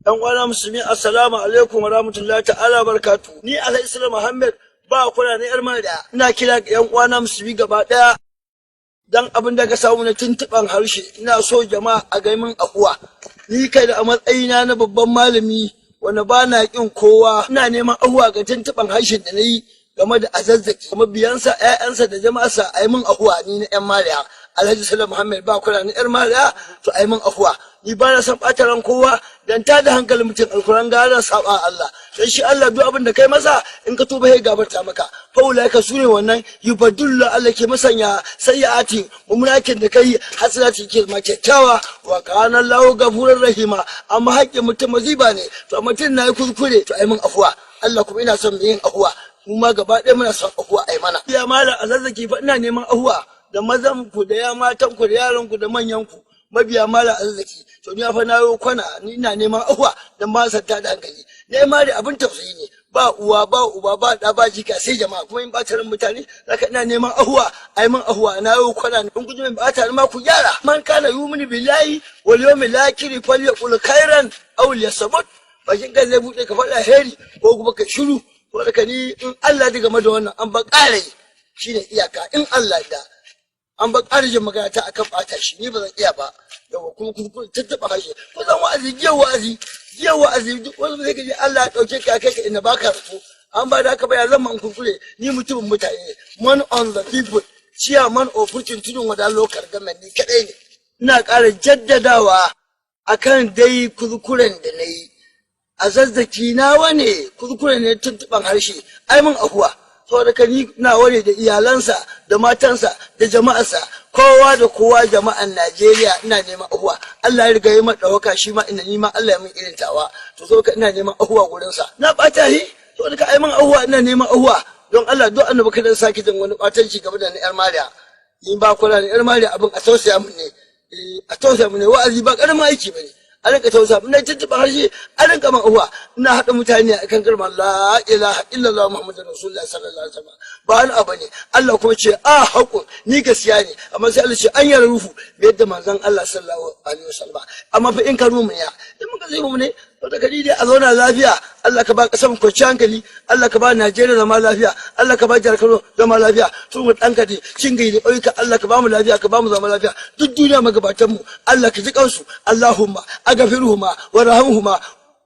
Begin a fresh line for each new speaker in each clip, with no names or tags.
Yan uwana musulmi, assalamu alaikum wa rahmatullahi ta'ala barakatu. Ni Alhaji Sule Muhammad ba kula na yar mariya. Ina kira ga yan uwana musulmi gaba daya dan abin da ka samu na tuntuban harshe, ina so jama'a a ga min afuwa. Ni kai da a matsayina na babban malami wanda ba na kin kowa, ina neman afuwa ga tuntuban harshen da na yi game da Azazzaki, mabiyansa, ƴaƴansa da jama'arsa. A yi min afuwa. Ni na yan mariya, Alhaji Sule Muhammad ba kula na yar mariya, to a yi min afuwa. Ni ba na son ɓata ran kowa dan ta da hankalin mutum. Alkuran gara saba Allah, dan shi Allah duk abin da kai masa, in ka tuba sai gabarta maka. Fa ulaika, sune wannan, yubaddilu, Allah ke masanya, sayyiati, mummunakin da kai, hasanati, ke ma kyakkyawa. Wa kana Allahu gafurar rahima. Amma haƙƙin mutum maziba ne. To mutum na yi kuskure, to ai min afuwa. Allah kuma ina son yin afuwa, mu ma gaba ɗaya muna son afuwa ai mana. Ya malam Azazzaki fa, ina neman afuwa da mazan ku da ya matan ku da yaran ku da manyan ku mabiya malam Azazzaki. To ni fa na yo kwana, ni ina neman afuwa dan ba sa ta da hankali. Ne ma da abin tausayi ne, ba uwa ba uba ba da ba jika sai jama'a, kuma in bata ran mutane zaka. Ina neman ahuwa, ai min ahuwa. Na yo kwana, in ku ji min bata ma ku gyara. Man kana yumini billahi wal yawmil akhir falyaqul khairan aw liyasmut. Bakin kan zai bude, ka faɗa heri ko kuma ka shiru. Ko da ni in Allah da game da wannan an ba ƙara shine iyaka. In Allah da an ba ƙara jin magana ta akan ɓata shi, ni ba zan iya ba. Yawa kuma kun tattaɓa harshe ko zan wa'azi jiya, wa'azi jiya, wa'azi duk wani zai gaji. Allah ya ɗauke ka kai ka inda baka zato. An ba da haka ba, ya zama in kuskure? Ni mutumin mutane ne, man on the people, chairman of Furcin Tudun Wada Local Government, ni kaɗai ne. Ina ƙara jaddadawa akan dai kuskuren da na yi a Zazzaki, nawa ne, kuskure ne, tuntuɓan harshe, ai mun afuwa. Saboda ka ni nawa ne da iyalansa da matansa da jama'arsa, kowa da kowa, jama'an Najeriya, ina neman ahuwa. Allah ya riga ya mata ɗaukaka, shi ma ina nima Allah ya min irin tawa. To so ka ina neman ahuwa gurin sa, na ɓata shi. Saboda ka ai min ahuwa, ina neman ahuwa don Allah, don annabi, kada sake jin wani ɓatanci game da na yar mariya. Ni ba kula da yar mariya, abin a tausaya mun ne, a tausaya mun ne. Wa'azi ba ƙaramin aiki bane, a rinka tausa. Ina tuntuɓa harshe, a rinka man ahuwa. Ina haɗa mutane a kan kalmar la ilaha illallah Muhammadu rasulullah sallallahu alaihi wasallam. Ba wani abu ne. Allah kuma ce a haƙun ni gaskiya ne, amma sai Allah ce an yara rufu yadda manzon Allah sallallahu alaihi wasallam. Amma fa in ka mu ya in muka zai mu ne to da kadi dai a zauna lafiya. Allah ka ba kasar kwanciyar hankali, Allah ka ba Najeriya zama lafiya, Allah ka ba jihar Kano zama lafiya. Tun mu ɗan kadi cin gai da ƙauyuka, Allah ka ba mu lafiya, ka ba mu zama lafiya. Duk duniya magabatan mu, Allah ka ji kansu. Allahumma agafirhuma warhamhuma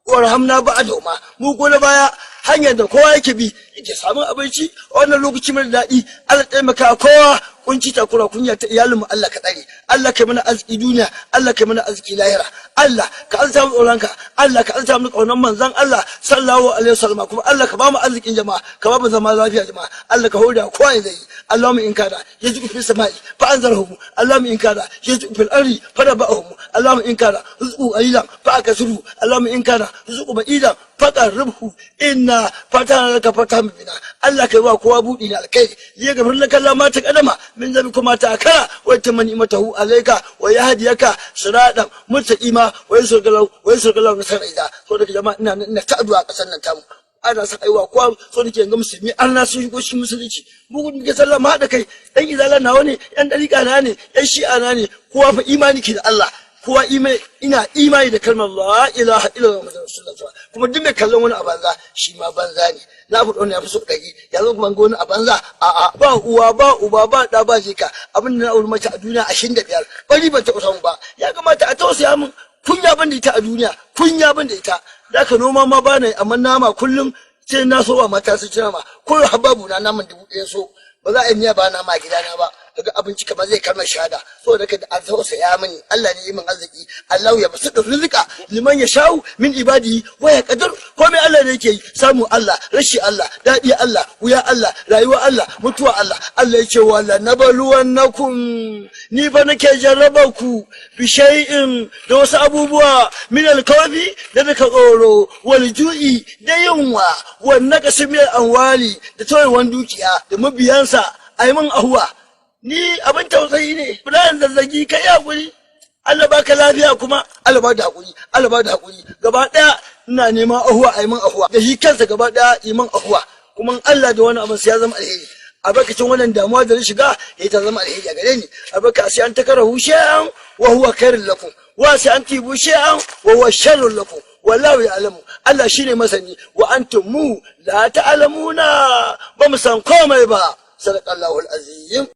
warhamna ba'dahuma. Mu ko na baya, hanyar da kowa yake bi yake samun abinci a wannan lokaci mai daɗi, Allah taimaka kowa. Kunci, takura, kunya ta iyalin mu, Allah ka tsare. Allah kai mana arziki duniya, Allah kai mana arziki lahira. Allah ka alta mu tsoronka, Allah ka alta mu kaunan manzon Allah sallallahu alaihi wasallam. Kuma Allah ka ba mu arzikin jama'a, ka ba mu zama lafiya jama'a. Allah ka hoda kowa ya zai. اللهم إن كان يزق في السماء فأنزله، اللهم إن كان يزق في الأرض فنبأهم، اللهم إن كان رزقه قليلا فأكثره، اللهم إن كان رزقه بعيدا فقربه، إنا فتحنا لك فتحا مبينا. Allah kai wa kowa buɗi na alkai. ليغفر لك الله ما تقدم من ذنبك ما تأخر ويتم نعمته عليك ويهديك صراطا مستقيما وينصرك الله نصرا عزيزا. So daga jama'a, ina ta addu'a kasar nan tamu. Ana son aiwa kowa, so nake ga musulmi an na sun shigo cikin musulunci. Mu muke sallah, mu haɗa kai. Ɗan izala nawa ne, yan ɗariƙa na ne, yan shi'a na ne, kowa fa imani ke da Allah. Kowa ina imani da kalmar la ilaha illallah muhammadu rasulullah. Kuma duk mai kallon wani a banza, shi ma banza ne. Na faɗi wannan ya fi so 100. Ya zo kuma ga wani a banza? A'a, ba uwa ba uba ba ɗa ba jika. Abin da na auri mace a duniya 25, bari ban taɓa samu ba. Ya kamata a tausaya min. Kunya ban da ita a duniya, kunya ban da ita. Da ka noma ma ba na yi, amma nama kullum sai na so wa mata su ci nama. Ko hababu na naman 1000 so ba za a yi miya ba nama a gidana ba. Daga abinci kamar zai kalmar shahada. So da kada a tausaya mini. Allah ne yi min arziki. Allah ya basu da rizqa liman ya sha'u min ibadi wa ya qadar. Komai Allah ne yake yi. Samu Allah, rashi Allah, dadi Allah, wuya Allah, rayuwa Allah, mutuwa Allah. Allah ya ce wala nabluwannakum, ni fa nake jarraba ku, bi shay'in, da wasu abubuwa, min alkawfi, da daga tsoro, wal ju'i, da yunwa, wan naqsi min amwali, da tawayewan dukiya, da mabiyansa. Ayi min ahuwa, ni abin tausayi ne. Ibrahim Zazzagi, kai hakuri, Allah baka lafiya. Kuma Allah ba da hakuri, Allah ba da hakuri. Gaba daya ina neman ahuwa, ayi min ahuwa da shi kansa gaba daya, yi min ahuwa. Kuma Allah da wani abin sai ya zama alheri. Albarkacin wannan damuwa da na shiga ya ta zama alheri a gare ni. Albarka sai an takarahu shay'an wa huwa khairul lakum, wa sai an tibu shay'an wa huwa sharrul lakum. Wallahu ya'lamu, Allah shine masani, wa antum, mu, la ta'lamuna, ba mu san komai ba. Sadaqallahu azim.